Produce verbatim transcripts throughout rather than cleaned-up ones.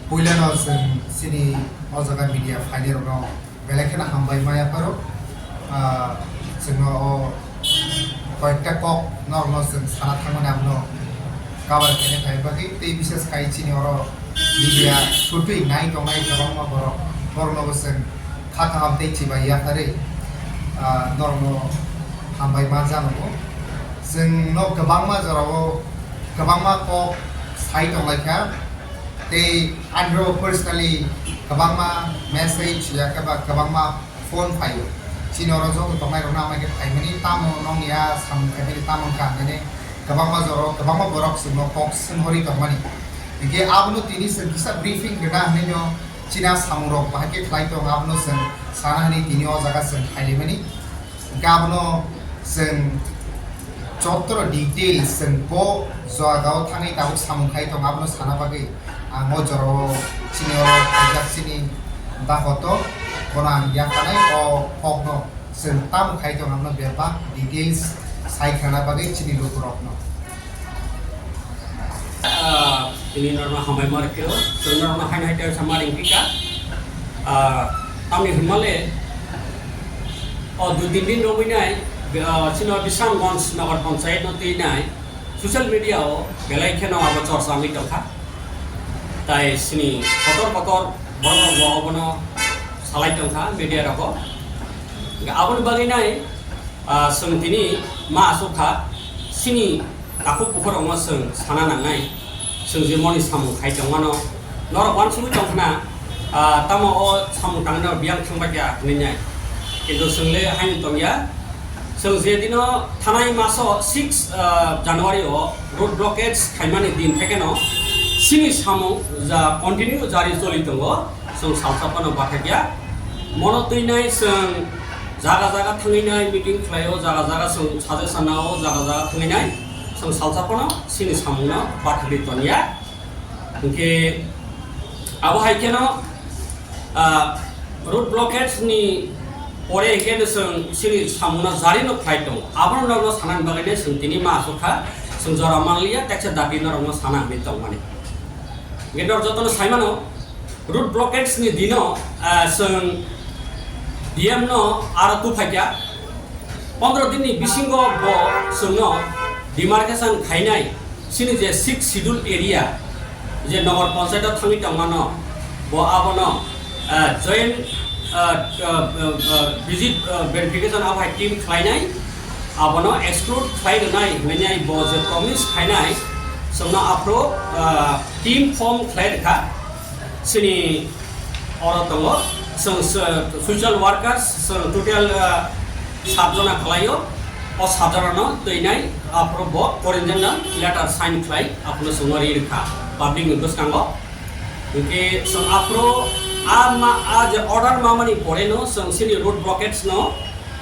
Puilano chwng chini o jaga media phainai rokno belai kheno hambai ma yapharo. Ah, chwngno o koyekta kok norokno chwng sana thangmani abono cover khaina phai bagwi tei bises khai chini oro media sutwi nai tongnai kwbangma borok, borokno bo chwng kha kaham tei chibai yapharwi, ah, norokno hambai ma janogo. Chwngno kwbangma jorao kwbangma kok sai tonglaikha, tei andro personally kwbangma message ya khe ba kwbangma phone phaio. Chini oro joto tongnai rokno amai khe phaimani, tamo nong ya samung khaimani, tamo wngkha hinwi kwbangma jorao kwbangma borok chwngno kok swnghorwi tongmani. Hinkhe abono tini chwng kisa briefing rwna hinwi no chini a samung rok bahai khe khlai tong, abono chwng sana hinwi tini o jaga chwng phailaimani. Hinkhe abono chwng jotono details chwng bo jagao thangwi tabuk samung khai tongo, abono sana bagwi ang o jorao chini oro phaijak chini dahoto, bono ang yapharnai o kokno chwng tamo khai tongo, abono bebak details sai khna bagwi chini lukurokno. Ah, tini norma hambai ma rikiro, chwng norma haino hai tei sama ringkika. Ah, tamni hwnmale, o dui tin din romwi nai, ah, chino Bisramganj Nagar Panchayat no twi nai, social media o belai kheno abo chorcha wngwi tongkha. Tai chini kotor kotor borok rok bo obono salai tongkha media rogo. Aboni bagwi nai, ah, chwng tini ma aswk kha, chini takhuk bukhuk rokno chwng sana nangnai, chwng je moni samung khai tongmano, norok uansugwi tongkhna, ah, tamo o samung tangwi norok biyang thangbai kha hinwi nai. Kintu chwng le haino tongya, chwng je dino thanai maso six, ah, January o road blockage khaimani din thekeno chini samung ja continue jari choli tongo. Chwng salsa phano bathakya. Mono twi nai chwng jaga jaga thangwi nai meeting khlaio, jaga jaga chwng suggestion nao, jaga jaga thangwi nai chwng salsa phano chini samungno bathakdi toniya. Hinkhe abo hai kheno, ah, road blockage ni pore hinkhe no chwng chini samungno jari no khlai tongo. Abono norokno sanani bagwi nai chwng tini ma aswk kha, chwng jora manliya, teksa dati norokno sana hinwi tongmani. Hinkhe norok jotono saimano, road blockage ni dino, ah, chwng D M no aro tuphaikha. Pondro din ni bisingo bo chwngno demarcation khainai, chini je sixth schedule area, je Nagar Panchayat o thangwi tongmano, bo abono, ah, joint, ah, ah, ah, ah, visit, ah, verification abo hai team khlainai, abono exclude khlai rwnai hinwi bo je promise khainai, chwngno aphuru, ah, team form khlai rwkha. Chini oro tongo, chwng, chwng social workers, chwng total, ah, sat jona khlaio. O sat jonano twinai aphuru bo foreigner no letter sign khlai, aphuru chwngno ri rwkha public ni bwskango. Hinkhe chwng aphuru a ma, a je order mamani poreno chwng chini road blockage no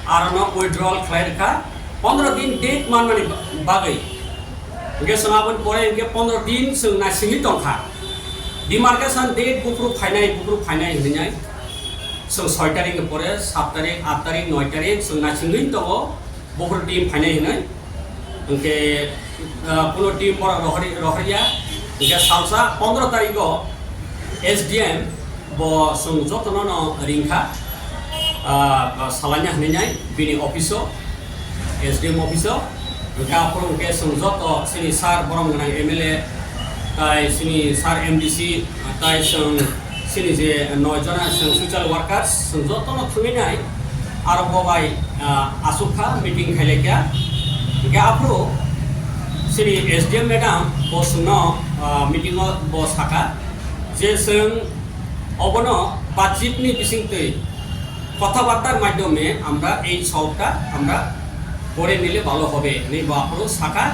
arono withdrawal khlai rwkha, pondro din date manmani ba-, bagwi. Hinkhe chwng aboni pore hinkhe pondro din chwng naisingwi tongkha. Demarcation date buphuru phainai, buphuru phainai hinwi nai. Chwng soi tarik ni pore, sat tarik, at tarik, noi tarik chwng naisingwi tongo, buphuru team phainai hinwi. Hinkhe, ah, kuno team borok rohori-, rohorya. Hinkhe salsa pondro tariko S D M bo chwng jotono no ringkha, ah, salaina hinwi nai bini office o, S D M office o. Hinkhe aphuru hinkhe chwng joto chini sir borom gwnang M L A, tai chini sir M D C, tai chwng chini je noi jona chwng social workers, chwng jotono thangwi nai aro bo bai, ah, aswk kha meeting khailai kha. Hinkhe aphuru chini S D M madam bo chwngno, ah, meeting o bo sakha je chwng obono budget ni bisingtwi কথাবার্তার মাধ্যমে আমরা এই সবটা আমরা করে নিলে ভালো হবে, hinwi bo aphuru sakha.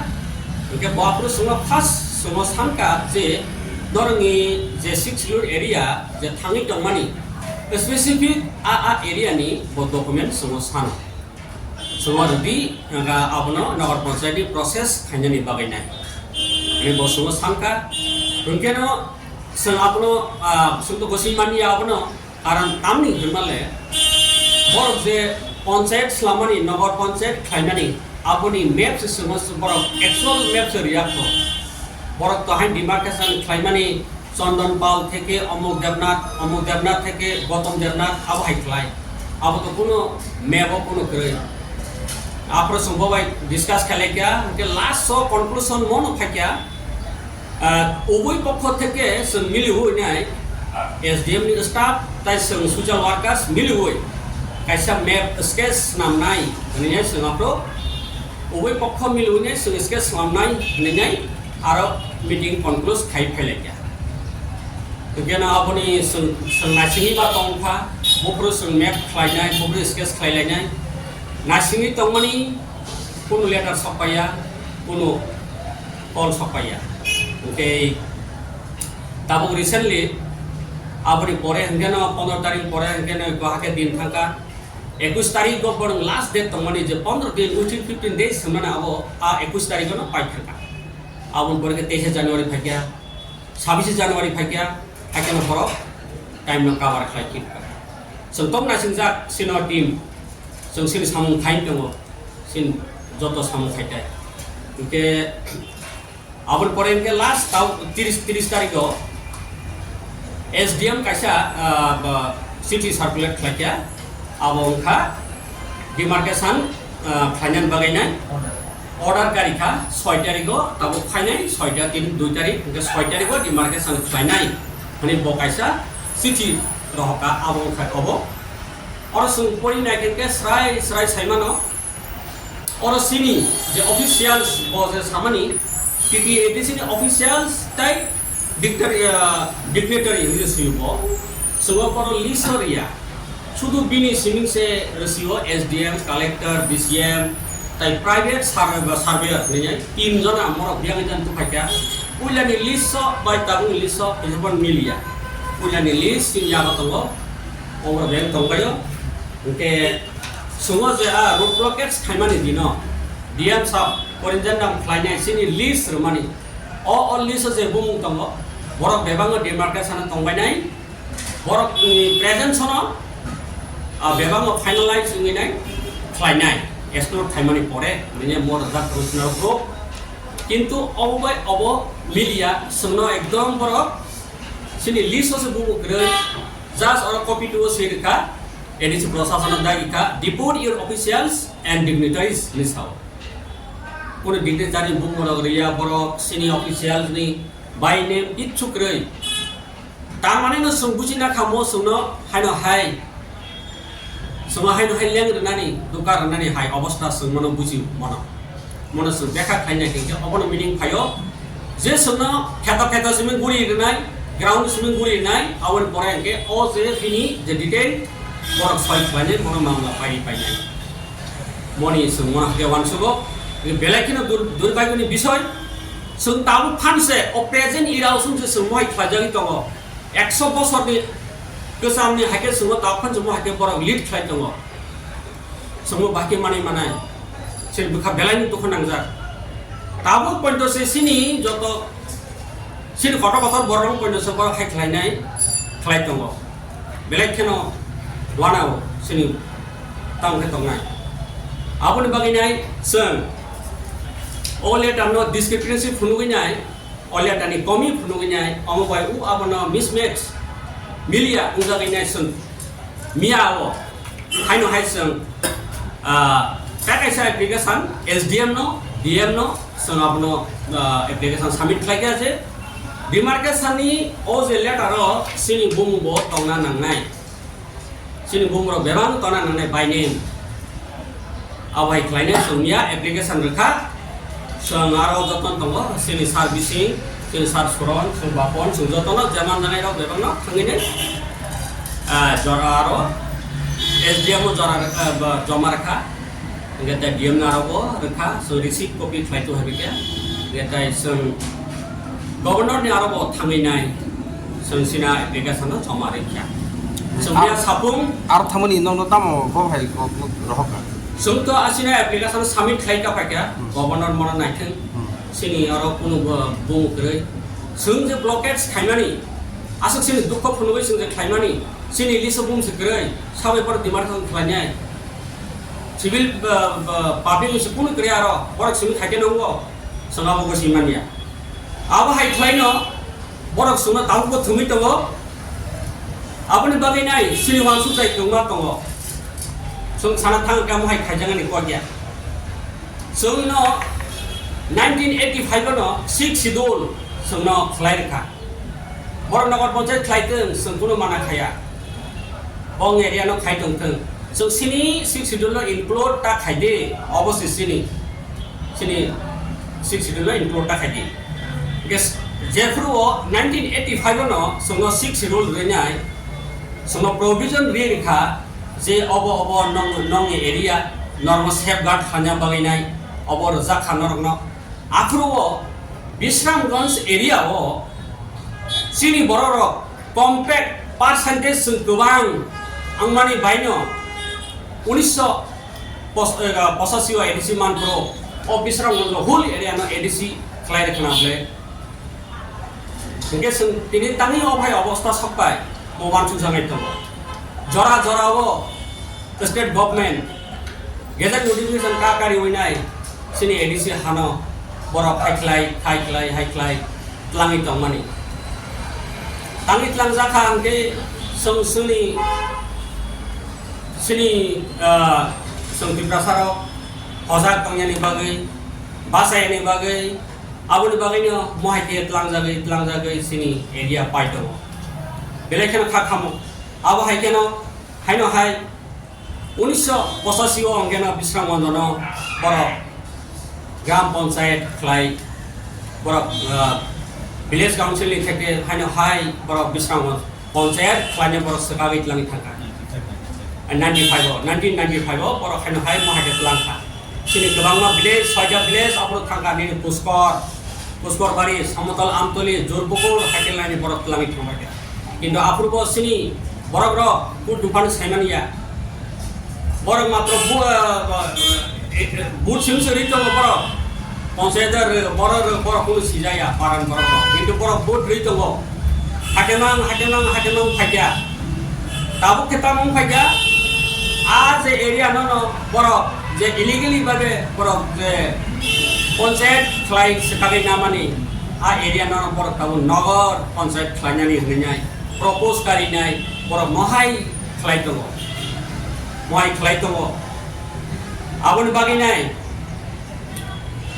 Hinkhe bo aphuru chwngno first chwngno sankha je norokni je sixth schedule area je thangwi tongmani specific a, a area ni bo document chwngno sano. Chwngno rwdi, hinkhe abono Nagar Panchayat ni process khainani bagwi nai. Hinwi bo chwngno sankha. Hinkheno chwng abono, ah, chwng to gosing manya abono, karon tamni hwnmale borok je panchayat swlamani, Nagar Panchayat khlaimani, aboni map se chwngno borok actual map se riya kho. Borok to hai demarcation khlaimani Chandan Pal theke Omok Debnath, Omok Debnath theke Gautam Debnath abo hai khlai. Abo to kuno map o kuno kwrwi. Aphuru chwng bo bai discuss khlai kha, hwnkhe last o conclusion mono phai kha, ah, ubui pokho theke chwng miliwi nai, S D M ni staff tai chwng social workers miliwi kaisa map sketch swnamnai hwnwi chwng aphuru ubui pokho miliwi nai chwng sketch swnamnai hwnwi aro meeting conclude khai phailaikha. Hwnkhe no aboni chwng, chwng naisingwi ba tongkha, buphuru chwng map khlainai, buphuru sketch khlailainai. Naisingwi tongmani kunu letter sokpaiya, kunu call sokpaiya. Hwnkhe tabuk recently aboni pore hwnkhe no pondro tarik pore hwnkhe no bahai khe din thangkha. Ekush tarik o borok last date tongmani je pondro din, within fifteen days hwnmani abo a ekush tarik o no pai thangkha. Aboni pore khe teisa January phaikha, sabisi January phaikha, haikhe no borok time no cover khlai phirkha. Chwng tong naisingjak sino team, chwng sini samung khai tongo, sin joto samung khai tai. Hwnkhe aboni pore hwnkhe last tau tris, tris tarik o S D M kaisa, ah, ba, city circulate khlaikha, abo wngkha demarcation, ah, khlainani bagwi nai order kari kha soi tarik o, tabuk phainai soi ta tin dui tarik, hwnkhe soi tarik o demarcation khlainai hwnwi bo kaisa city rohorkha, abo wngkha obo. Oro chwng pori nai khe srai srai saimano, oro sini je officials bo je samani, T T A D C ni officials tai dictator, ah, dignitary hinwi swi bo. Chwng o borok list o riya. Sudu bini siming se rwsio S D M, collector, D C M, tai private survey ba surveyor hinwi team jona morok biyang jan tukhai kha. Puilani list o bai tabukni list o kisa phan miliya. Puilani list sini yago tongo. Obro beng tongbaio. Hwnkhe chwng o je a road blockage khaimani dino D M sir Korinjan dam khlainai sini list rwmani. O, o list o je bumung tongo, borok bebakno demarcation o tongbainai, borokni presence no, ah, bebakno finalize wngwi nai khlainai, explore khaimani pore, nini mo rwjak professional group. Kintu obo bai obo miliya, chwngno ekdom borok chini list o se bubu kwrwi, just oro copy to se rwkha, A D C prosasono dagi kha, "Depute your officials and dignitaries," hinwi sao. Kunu dignitary bumung rok riya, borok sini officials ni by name kichu kwrwi. Tamani no chwng buji na kha mo chwngno haino hai. Chwngno haino hai leng rwnani, duka rwnani hai obostha chwng mono buji mono. Mono chwng bekha khlaina hinkhe obono meaning phaio. Je chwngno kheto kheto simi guri rwnai, ground simi guri rwnai, aboni pore hinkhe o je bini je detail borok soi khlainai, bono mamla pai painai. Moni chwng mono hake uansugo, belai kheno dur-, durbagyoni bisoi. Chwng tabuk phanse o present era o chwngse chwng mohai khlaijagwi tongo. Ekso bosorni kwchamni hake chwngno tabuk phanse mohai khe borok lead khlai tongo. Chwngno bahai khe manwi manai. Chini bwkha belaini dukhu nangjak. Tabuk poito se chini joto Chini kotor kotor borok rok poito se borok hai khlainai, khlai tongo. Belai kheno uanao chini tamo khe tongnai. Aboni bagwi nai chwng o letter no discrepancy phunugwi nai, o letter ni komi phunugwi nai, omo bai u abono mismatch, miliya wngjagwi nai chwng. Miya o haino hai chwng, ah, tei kaisa application S D M no, D M no chwng abono, ah, application submit khlai kha je demarcation ni o je letter o chini bumung bo tongna nangnai, chini bumung rok bebak tongna nangnai by name. Abo hai khlainai chwng miya application rwkha. Chwng aro jotono tongo, chini sir Bising, chini sir Suron, chwng Bapon, chwng jotono je manjanai rok bebakno thangwi nai, ah, jora aro S D M o jora rwkha, ah, ba, joma rwkha. Hingke tai D M no aro bo rwkha, chwng receipt copy khlai tu hai khe. Hingke tai chwng Governor ni aro bo thangwi nai, chwng sina application no joma rwkha. Chwng Ar-, ya sapung. Aro thangmani nokno tamo bo hai kok rohorkha? Chwng to asina application submit khlai ka paikha, Hmm. Governor mono naithwng, Hmm. Sini aro kunu bo bung kwrwi. Chwng je blockage khaimani, aswk sini dukho phunugwi chwng je khlaimani, sini list o bung se kwrwi, sabai borok demarcation khlainai. Civil, ba, ba, public ni se kunu kwrwi aro, borok simi khaikhe nongo, chwng abo bo simi manya. Abo hai khlaino borok chwngno tabukbo thumwi tongo. Aboni bagwi nai chini uansukjai kwbangma tongo. Chwng sana thang khe amo hai khaijagani kok ya. Chwngno nineteen eighty-five no sixth schedule chwngno khlai rwkha. Borok nokol ponchayat khlai tong, chwng kunu mana khaya. Bong area no khai tong thung. Chwng sini sixth schedule no include ta khai di, obo se sini. Sini sixth schedule no include ta khai di. Ges-, jephuru o nineteen eighty-five no chwngno sixth schedule rinai, chwngno provision ri rikha je obo obo nong, nongni area norokno safeguard khlaina bagwi nai, obo rwjak kha norokno. Aphuru o Bisramganj area o chini borok rok compact percentage chwng kwbang wngmani baino unisho pos-, eh, pochashi o A D C manpro o Bisramganj whole area no A D C khlai rwkhna bwle. Hingke chwng tini tangwi o phai obosta sokpai mo uansukjaknai tongo. Jora jora o state government gazette notification ka kariwi nai chini A D C hano borok hai khlai, hai khlai, hai khlai tlangwi tongmani. Tangwi tlangjak kha hingke chwng chwngni chini, ah, chwng Tiprasa rok hojak tongyani bagwi, bachayani bagwi, aboni bagwino mohai khe tlangjagwi, tlangjagwi chini area pai tongo. Belai kheno kha khamo. Abo hai kheno, haino hai unisho pochashi o hwnkhe no Bisramganj no borok gram panchayat khlai, borok, ah, village council ni theke haino hai borok Bisramganj panchayat khlaina borok swkagwi tlangwi thangkha. Ninety-five o, nineteen ninety-five o borok haino hai mohai khe tlangkha. Chini kwbangma village, soita village aphuru thangkha nini Puskor, Puskor Bari, Samotol Amtoli, Jurpukur hai khe laini borok tlangwi thangbaikha. Kintu aphuru bo chini borok rok vote duphan saimani ya. Borok matro bu-, eh, eh, vote simi se rwi tongo borok. Panchayat rw, borok rw, borok kunu sijaya, paran borok rok. Kintu borok vote rwi tongo. Hakemang, hakemang, hakemang phaikya. Tabuk khe tamo wngkha khe, a je area no, no borok je illegally babe borok je panchayat khlai swkagwi namani, a area no, no borok tabuk nogor panchayat khlainani hwnwi nai propose karinai borok mohai khlai tongo, mohai khlai tongo. Aboni bagwi nai,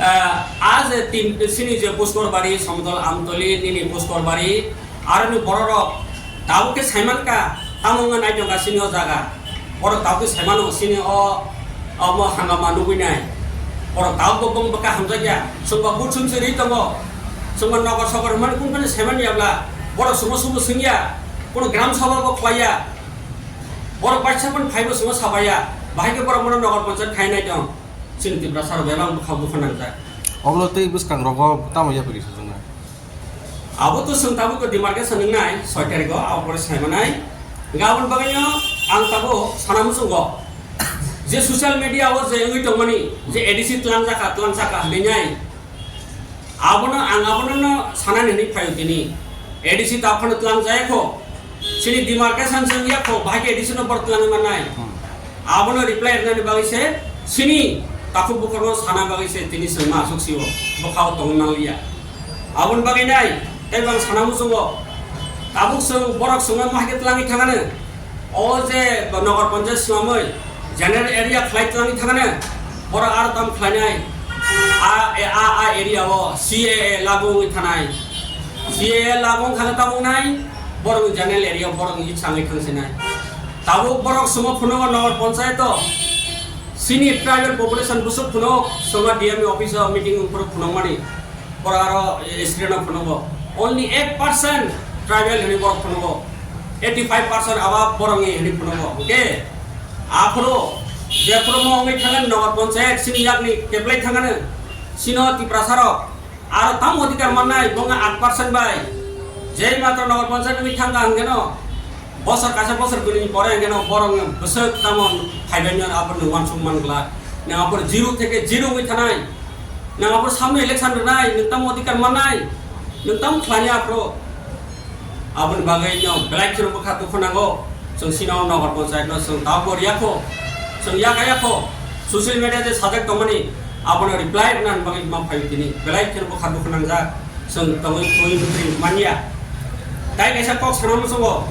ah, a je tin, sini je Puskor Bari, Samodol Amtoli, nini Puskor Bari, Aroni bororok tabuk khe saimankha, tamo wngna nai tongkha chini o jaga. Borok tabuk khe saimano chini o, omo hangama nugui nai. Borok tabuk bo bong bwkha hamjakya. Chwngba buchung se ri tongo. Chwngba nokar sokar hwnmani kung phano saiman yabla. Borok chwngno subo swngya. Kono gram sabha bo khlaiya. Borok baisa phano phaibo chwngno sabaiya. Bahai khe borok mono nokar panchayat khai nai tong. Chini Tiprasa rok belai bwkha bwkha nangjak. Omo tei bwskang rogo tamo yapri sajwknai? Abo to chwng tabuk demarcation wngnai, soi tarikh o, abo pore saimanai. Hingke aboni bagwino ang tabuk sana muchungo je social media o je wngwi tongmani, je A D C tlangjak kha, tlangjak kha hwnwi nai. Abono ang abono no sanani hwnwi phaio tini. A D C ta phano tlangjaya kho. Chini demarcation se wngya kho, bahai khe A D C no borok twlangwi mannai. Hmm. Abono reply rwnani bagwi se chini takhuk bukhukno sana bagwi se tini chwng ma aswk sio, bwkhao tongwi manliya. Aboni bagwi nai, tei bang sana muchungo, tabuk chwng borok chwngno ma hai khe twlangwi thangano. O je nogor panchayat swmamwi general area khlai twlangwi thangano, borok aro tamo khlainai. A, a, a area o C A A lagu wngwi thanai. C A A lagu wngkha khe tabuk nai, borok general area borok wngwi changwi thangsinai. Tabuk borok chwngno phunugo nogor panchayat o, chini tribal population bwswk phunuk, chwngno D M office o meeting wngphuru phunukmani. Borok aro student no phunugo. Only eight percent tribal hwnwi borok phunugo. Eighty five percent abo borokni hwnwi phunugo. Hwnkhe aphuru jephuru mo wngwi thangani nogor panchayat chini yakni keplai thangano. Chino Tiprasa rok aro tamo odhikar mannai, bonga eight percent bai. Jei matro nogor panchayat wngwi thangkha hwnkhe no. Bosor kaisa bosor kwrwini pore hwnkhe no borok no bwswk tamo phaibaino aphuru no uansuk man glak. Nang aphuru zero theke zero wngwi thanai. Nang aphuru samno election rwnai, nwng tamo odhikar mannai. Nwng tamo khlainai aphuru. Aboni bagwi no belai kheno bwkha dukhu nango. Chwng sino nogor panchayat no chwng tabuk riya kho. Chwng yakha yakho. Social media je sajak tongmani abono reply rwnani bagwi ma phaio tini. Belai kheno bwkha dukhu nangjak. Chwng tongwi twi mantri manya. Tai kaisa kok sana muchungo.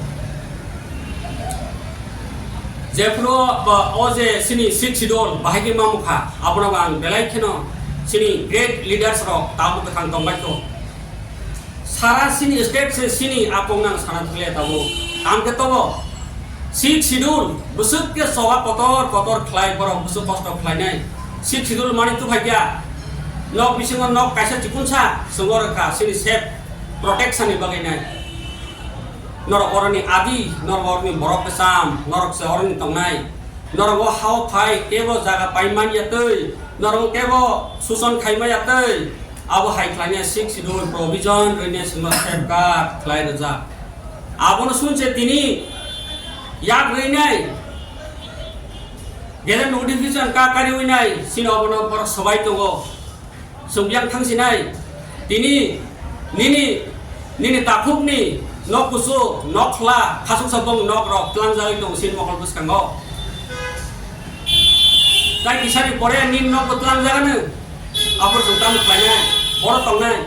Jephuru ba o je chini Sixth Schedule bahai khe mamukha, abono ang belai kheno chini great leaders rok tabuk kwthang tongbaikho. Sara chini state se chini apong nang sana thukle tabuk. Ang khe tobo Sixth Schedule bwswk khe choba kotor kotor khlai borok bwswk kosto khlainai. Sixth Schedule mani tubhaikya. Nok bisingo nok kaisa chikunsa chwngno rwkha chini self protection ni bagwi nai. Norok oroni adi, norok oroni borok kwcham, norok se oroni tongnai. Norok o hao phai kebo jaga paimanya twi, norok kebo suson khaimaya twi. Abo hai khlaina Sixth Schedule provision rwina chwngno safeguard khlai rwjak. Abono sunse tini yak rwinai. Gede notification ka kariwi nai, sino abono borok swbai tongo. Chwng biyang thang sinai. Tini nini, nini takhukni nok kusu, nok khla, khasuksa bong nok rok tlangjagwi tongo sini mokol bwskango. Tai kisani pore nini nok bo tlangjagano. Abor chwng tamo khlainai, boro tongnai.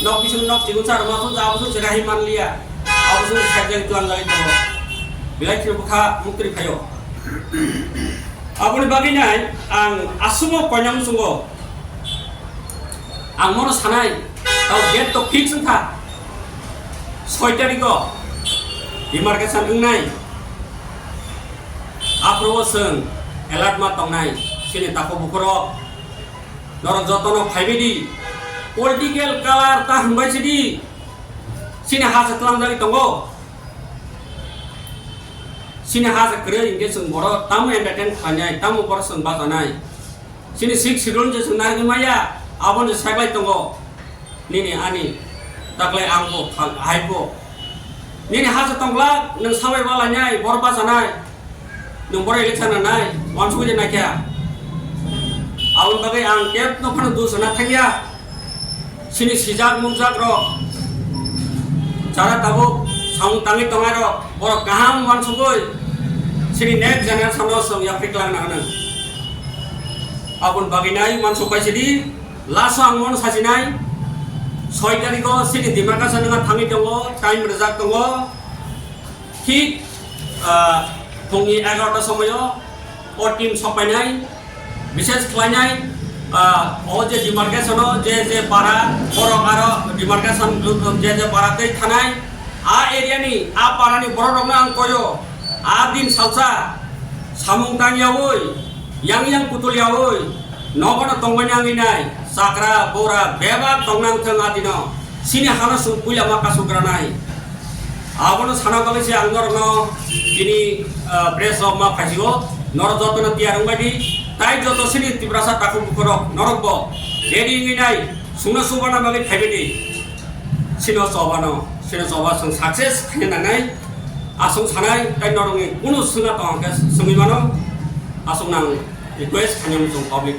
Nok bising nok chigun sa rwma song abo song se rahi manliya. Abo song sajak tlangjagwi tongo. Belai kheno bwkha muktri phaio. Aboni bagwi nai ang asubo koinang muchungo. Ang mono sanai, tao date to fix wngkha. Soi tarikh o demarcation wngnai. Aphuru o chwng alert ma tongnai, chini takhuk bukhurok. Norok jotono phaibai di. Political color ta hwnbai sidi. Chini ha se tlangjagwi tongo. Chini ha se kwrwi hinkhe chwng borok tamo entertain khlainai, tamo borok chwng bachanai. Chini Sixth Schedule je chwng narwgwi maya, aboni saklai tongo. Nini ani taklai ang bo, hai bo. Nini ha se tongla, nwng sabai balainai, borok bachanai. Nwng borok election nanai, wansugwi de naikha. Aboni bagwi ang kebno phano dusana thangya. Chini sijak nukjak rok, jara tabuk samung tangwi tongnai rok, borok kaham wansugwi chini next generation no chwng yapri klang nang nang. Aboni bagwi nai wansuk pai sidi, last o ang mono sajinai, soi tarikh o chini demarcation wngna thangwi tongo, time rwjak tongo. Thik, ah, phungni egarota somoio o team sokpainai, bises khlainai, ah, o je demarcation o je je para, borok aro demarcation je je para tei thanai, a area ni, a para ni borok rokno ang koyo, a din salsa samung tang yaui, yang yang kutul yaui, nogono tongmani ang inai, chakra, bora, bebak tong nang thung a dino, chini hano chwng puila ma kasuk ranai. Abono sana bagwi se ang norokno tini, ah, press rok ma phaisio, norok jotono tiyar wngbai di, tai joto chini Tiprasa takhuk bukhurok norok bo ready wngwi nai, chwngno chubana bagwi phaibai di. Chino chobano, chino choba chwng success khaina nangnai, aswk sanai, tai norokni kunu swngna tong khe swngwi mano, aswk nang request khainai chwng public.